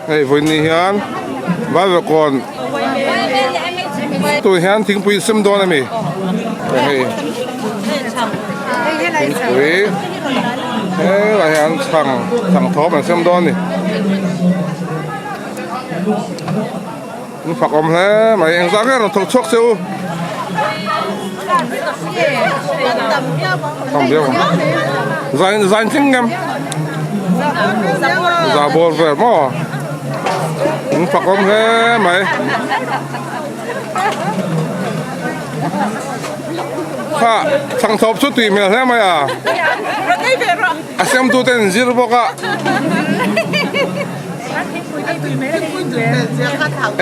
Hei vawiin hian Vaivakawn tun hian thingpui sem dawn a mi hei thingpui helaiah hian chhang chhang thawm an sem dawn a ni an fak awm hle mai engzah nge rawn thawk chhuak che u tam viau ang zai zai tling ngem za bawr vel maw an fak awm hle mai kha chhang thawp chu tui hmel hle mai a a siamtu ten an zir bawk a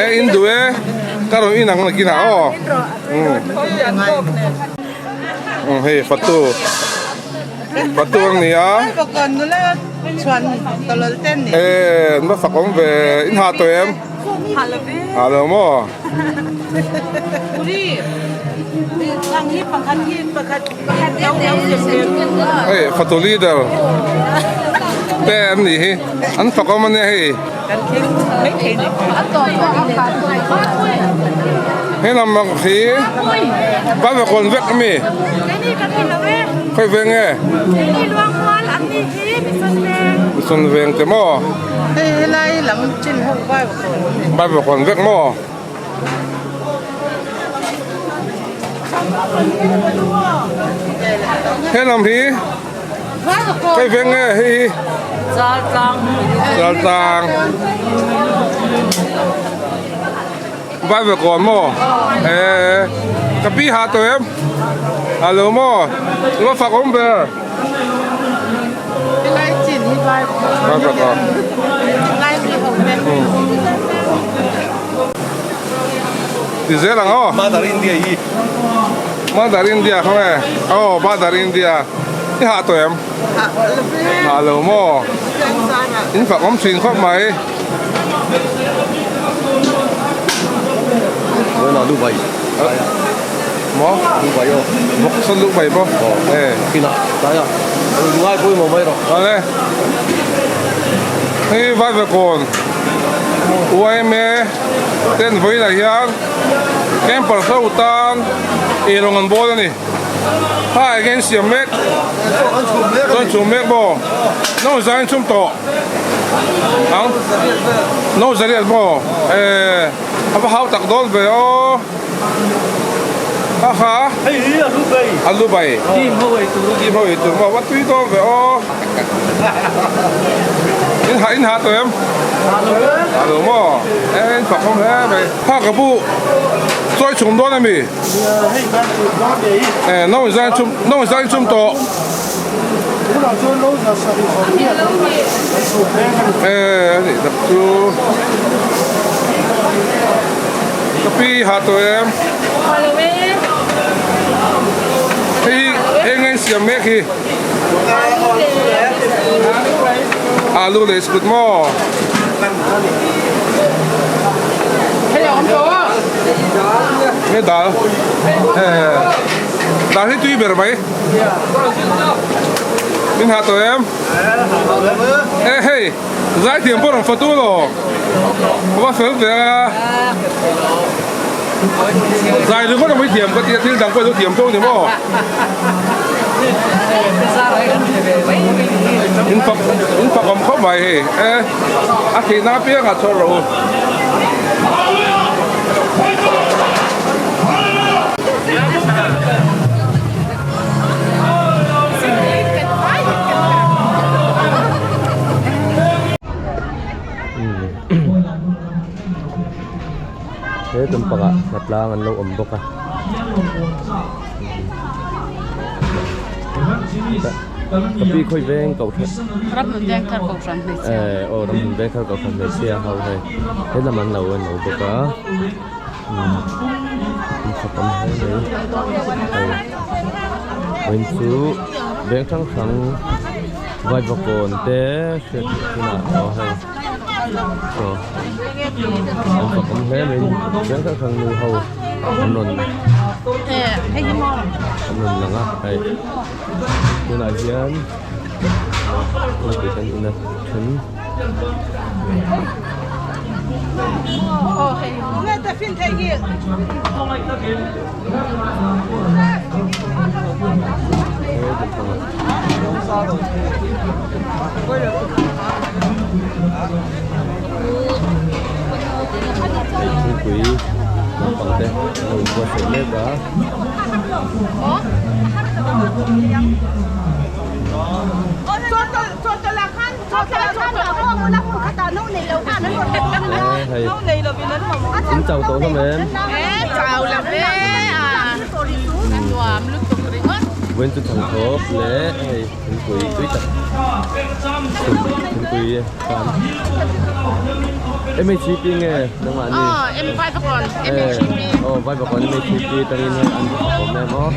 e in duh e ka rawn in ang nakin ah aw umm hei fatu fatu ang ni a e an va fak awm ve in ha tawh em ha lo maw Hei fatu leader te an nih hi an fak awm ania hei he lam ang hi Vaivakawn vek ami khawi veng nge Mission veng te maw Vaivakawn vek maw. He lam hi hei veng nge hei hi Chaltlang Vaivakawn maw ee ka pi ha tawh em a lo maw i va fak awm ber Vaivakawn. Ti zel ang aw. Mother India hi. Mother India kha nge. Aw Mother India. I hah tawh em? Hah lo maw? In fak awm thin khawp mai. Vawiinah Dubai. Maw? Dubai aw. Vawk sawn Dubai pawh. Aw. Kinah tlaiah. Ngai pawimawh mai rawh. Awle. Hei Vaivakawn yma ten vawiinah hian camper ho tan eirawng an bawl a ni. Ha eng in siam mek chuan chhum mek maw no zain chhum tawh ang no zariat maw eh a va hau tak dawn ve aw ha ha a lu bai tim ho ei tur maw va tui dawn ve aw. In ha in ha tawh em? Ha lo maw? E in fak awm hle mai. Ha ka pu chawi chhum dawn ami? E no in zai chhum no in zai chhum tawh. E ani tak chu. Ka pi ha tawh em? Ha lo e. Hei eng a in siam mek hi? Alu leh biskut maw? Nge dal? Dal hi tui ber mai. Min hah tawh em? E hei, zaithiam pawh rawn fatu lo. Va fel ve a. Zai ringawt a mai thiam ka tia thil dang pawh i lo thiam tho ni maw? In fak in fak awm khawp mai hei e a theihna apiangah chhuak rawh u. He tumpangah hnatlang an lo awm bawk a ka pi khawi veng kohhran Ramhlun Vengthar kohhran hmeichhia eh aw Ramhlun Vengthar kohhran hmeichhia ho hei helam an lo en lo bawk a umm in khawp awm hle mai hei vawiin chu veng hrang hrang Vaivakawn te hriat theih hunah aw hei. Aw an fak awm hle mai chiang hrang hrang nu ho an rawn an rawn lang a hei tunah hian kawngpui kan en a then. Thingpui naupang te an lo inbuatsaih mek a. Hei in chau tawh hlawm em? Vawiin chu thangthawp leh hei thingpui tui tak thingpui kan MHP nge nangmah ni? Aw Vaivakawn MHP atangin hei an awm em aw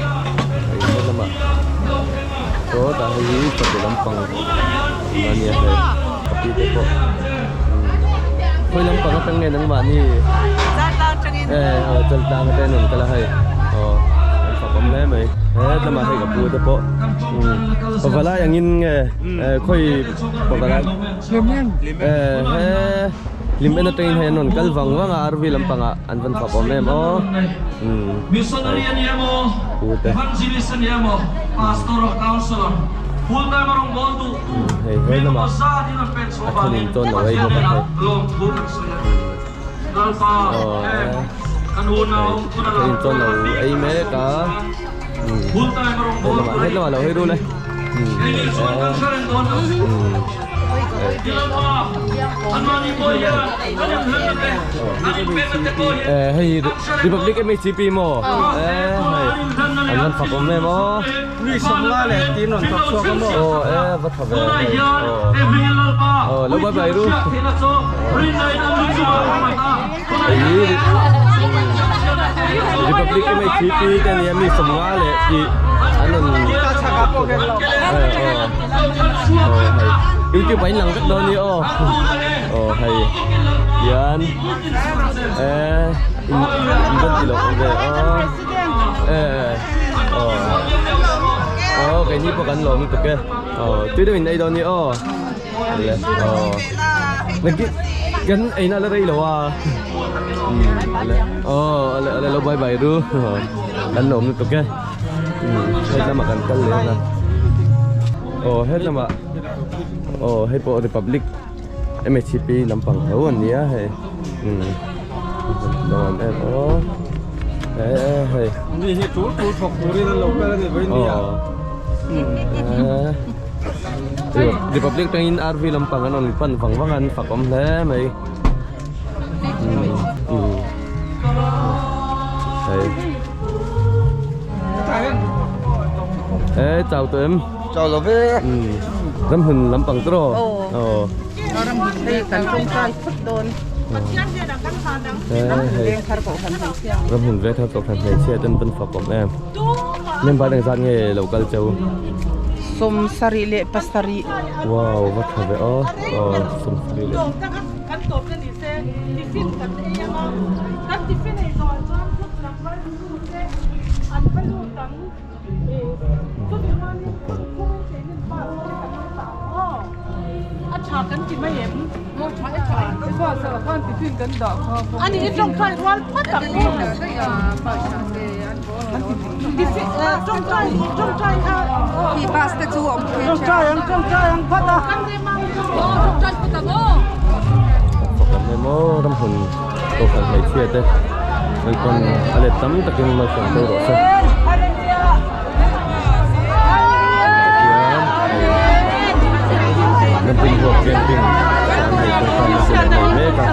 hei helamah. Chaw tah hei hi chawhmeh lampang a nia hei ka pi te pawh khawi lampang atang nge nangmahni eh aw chaltlang te an rawn kal a hei aw an fak awm hle mai he lamah hei ka pu te pawh pavalai angin nge eh khawi pavalai eh he hlim en atangin hei an rawn kal vang vang a RV lampangah an van fak awm em aw pu te. Hei he lamah a thenin chuan lo ei bawk a hei aw hei a thenin chuan lo ei mek a he lamah he lamah lo hawi rul e eh hei Republic MHCP maw eh hei an rawn fak awm em aw Mi sawmnga leh tin rawn thawk chhuak a maw? Aw e va tha ve hei aw aw lo bye bye ru hei hi Republic MHCP te ania mi sawmnga leh tih an rawn eh aw aw hei youtube ah in lang vek dawn a ni aw aw hei hian eh in in rawn ti loh awm ve aw eh aw aw keini pawh kan lawm lutuk e aw tui deuh in ei dawn a ni aw le aw nakin kan eina la rei lo a le aw le le lo bye bye ru kan lawm lutuk e hei lamah kan kal leh ang a aw he lamah aw hei pawh republic MHP lampang tho an nia hei lo an em aw eh hei mi hi tul tul thawk turin an lo kal a ni vawi nia Republic tangin RV lampang an rawn pan vang vang a an fak awm hle mai hei eh chau tawh em chau lo ve ramhun lampang chu rawh aw ramhun hei kan tawngtai phawt dawn ramhun ve thar kohhran hmeichhia ten an fak awm em member engzat nge lo kal cheu sawmsarih leh pasarih wow va tha ve aw aw sawmsarih leh Emaw ramhun kohhran hmeichhia te lalpawn a let tam takin malsawm teuh rawh se. Tihian rampum ruak camping chuan hei kawngka an siam nei mek a.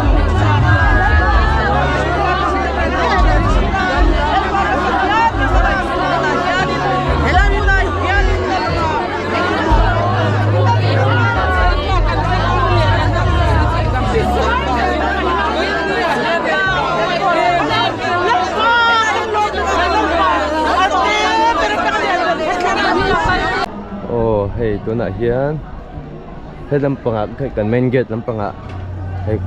Aw hei tunah hian he lampangah hei kan main gate lampangah hei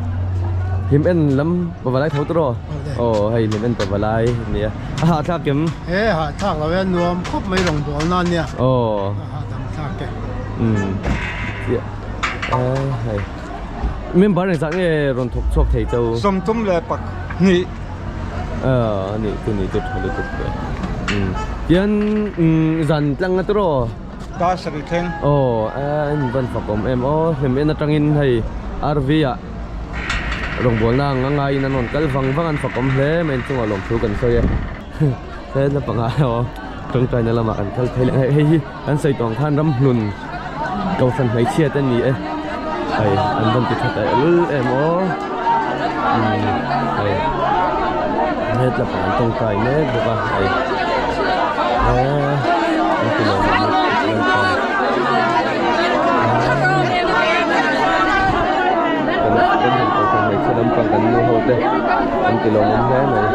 hlim en lam pavalai tho tawh rawh aw hei hlim en pavalai a nia a hahthlak em? He hahthlak lo e nuam khawp mai rawngbawlna a nia aw a hahdam thlak e umm chiah hei. Member engzah nge rawn thawk chhuak thei chau? Sawmtum leh pak hnih. A nih chu nih chu tha lutuk ve. Tian zan tlang a tiraw? Dar sarih thleng. Aw a in van fak awm em aw hlem en atangin hei RV ah rawngbawlna ang a ngaiin an rawn kal vang vang an fak awm hle mai inchungah lawmthu kan sawi e. He naupangah erawh tawngtaina lamah kan kal phei leh hei hei hi kan sawi tawh ang khan ramhlun kohhran hmeichhia te ni e hei an rawn ti tha ta lul em aw umm hei hetlapa an tawngtai mek bawk a hei eee an ti lawm awm kan kohhran hmeichhe lampang kan nu ho te an ti lawm awm hle mai.